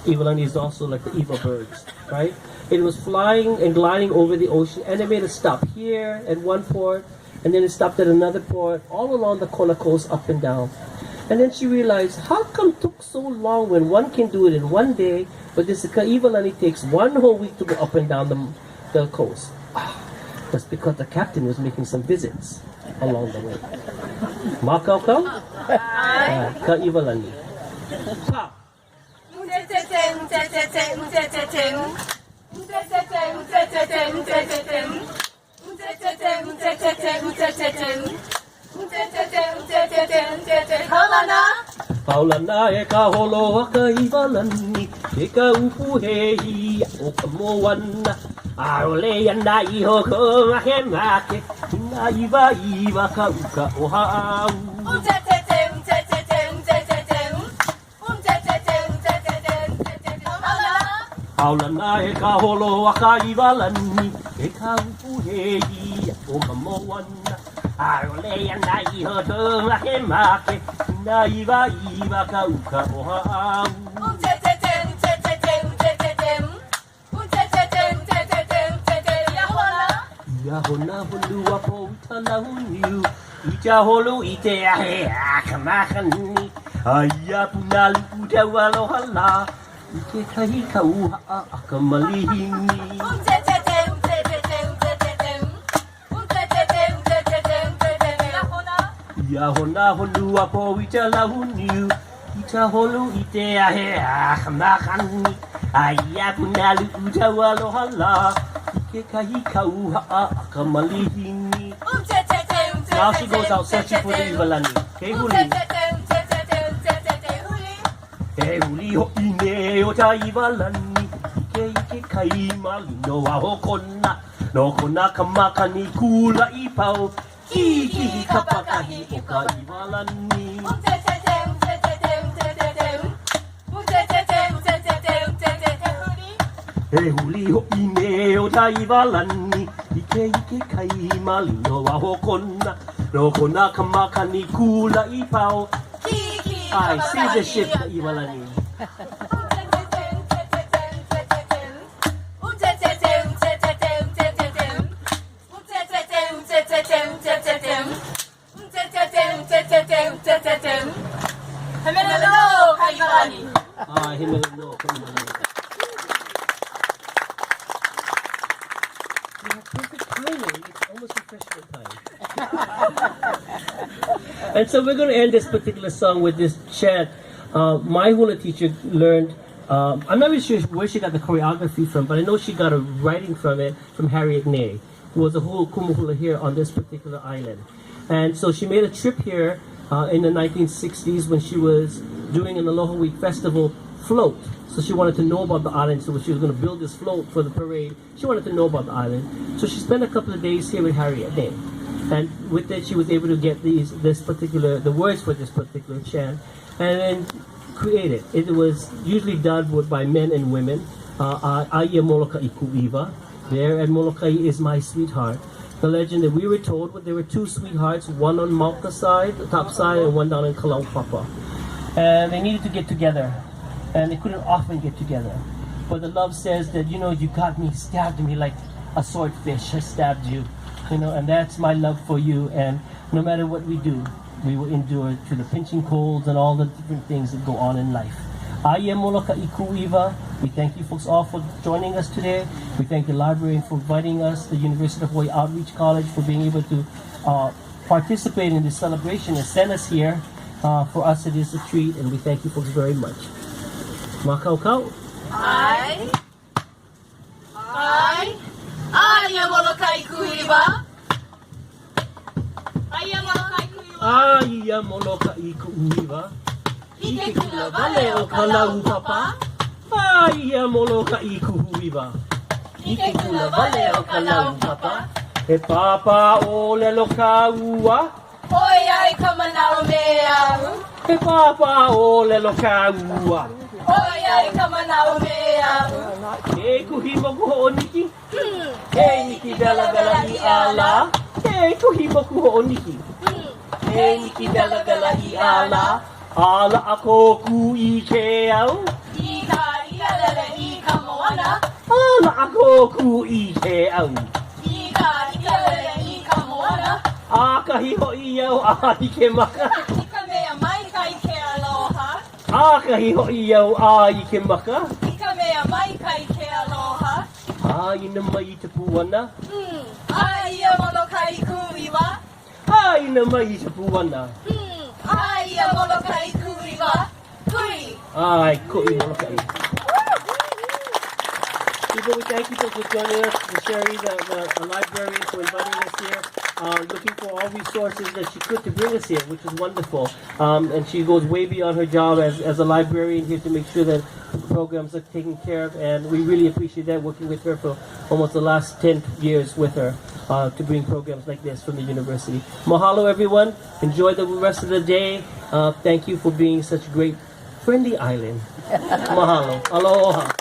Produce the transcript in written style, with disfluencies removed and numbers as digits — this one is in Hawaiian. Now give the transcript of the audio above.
Iwalani is also like the Iwa birds, right? It was flying and gliding over the ocean, and it made a stop here at one port, and then it stopped at another port, all along the Kona coast, up and down. And then she realized, how come it took so long when one can do it in one day, but this Kaiwalani takes one whole week to go up and down the, the coast? Ah, that's because the captain was making some visits along the way. Makaukau? Uh, Kaiwalani. Pa. Kaulana e ka holo a ka Iwalani, ke ka upu hehi o ka moana. ʻAʻole ana i hoko makemake, i nā iwa iwa ka uka o Hāʻau. Kaulana e ka holo a ka Iwalani, e ka upu hehi o ka moana. ʻAʻole ana i hoko makemake, i nā iwa iwa ka uka o Hāʻau. Ia ho nā honua pou Talahuniu I ka holo i te ahe a ka makani A ia Punaluʻu tau aloha lā I kekahi kauhaʻa a ka malihini. Ia ho nā honua pou i Talahuniu I ka holo i te ahe a ka makani A ia Punaluʻu tau aloha lā I kekahi kauhaʻa a ka malihini. Now she goes out searching for the Iwalani. Ke huli. E huli hoʻi nei o ka Iwalani I ke i ke kai malino a hokona No kona ka makani kulaʻi pau Kihikihi kapakahi o ka Iwalani. E huli hoʻi nei o ka Iwalani I ke i ke kai malino a hokona No kona ka makani kulaʻi pau I see the ship ka Iwalani. Ah, he mele nō ka Iwalani. You have perfect timing. It's almost refreshment time. And so we're going to end this particular song with this chant. Uh, my hula teacher learned, um, I'm not really sure where she got the choreography from, but I know she got a writing from it from Harriet Nay, who was a hula kumu hula here on this particular island. And so she made a trip here uh, in the 1960s when she was doing an Aloha Week festival float. So she wanted to know about the island. So when she was going to build this float for the parade, she wanted to know about the island. So she spent a couple of days here with Harriet Day. And with it, she was able to get these this particular the words for this particular chant, and then create it. It was usually done with, by men and women. Uh, Aia Molokai Kuiwa. There at Molokai is my sweetheart. The legend that we were told was there were two sweethearts, one on Mauka side, the top side, and one down in Kalaupapa. And they needed to get together, and they couldn't often get together. But the love says that, you know, you got me, stabbed me like a swordfish has stabbed you, you know, and that's my love for you. And no matter what we do, we will endure to the pinching colds and all the different things that go on in life. Aia Molokai Kuiwa. We thank you folks all for joining us today. We thank the library for inviting us, the University of Hawaii Outreach College for being able to uh, participate in this celebration and send us here. Uh, for us, it is a treat, and we thank you folks very much. Makaukau. Ai. Ai. Aia Molokai Kuiwa. Aia Molokai Kuiwa. Aia Molokai Kuiwa. I ke kula wale o Kalaupapa. Aia Molokai Kuiwa. I ke kula wale o Kalaupapa. He pāpā ʻōlelo kāua. ʻOiai ka manaʻo me aʻu. He pāpā ʻōlelo kāua. ʻOiai ka manaʻo me aʻu. Ke kuhi moku hoʻoniki. He niki welawela iʻa lā. Ke kuhi moku hoʻoniki. He niki welawela iʻa lā. A laʻa kō kū i ke au. I ka iʻa lele i ka moana. A lako kū i ke au. I ka iʻa lele i ka moana. ʻAkahi hoʻi au a i ke maka. I ka mea maikaʻi ke aloha. ʻAkahi hoʻi au a i ke maka. I ka mea maikaʻi ke aloha. ʻĀina mai i ka puana. Hmm. Aia Molokai Kuiwa. ʻĀina mai i ka puana. Hmm. Aia Molokai Kuiwa. Kui. ʻAe, koʻi Molokaʻi. People, we thank you for joining us, for Sherry, the, the, the library, for inviting us here, uh, looking for all resources that she could to bring us here, which is wonderful. Um, and she goes way beyond her job as, as a librarian here to make sure that programs are taken care of. And we really appreciate that, working with her for almost the last 10 years with her uh, to bring programs like this from the university. Mahalo, everyone. Enjoy the rest of the day. Uh, thank you for being such a great, friendly island. Mahalo. Aloha.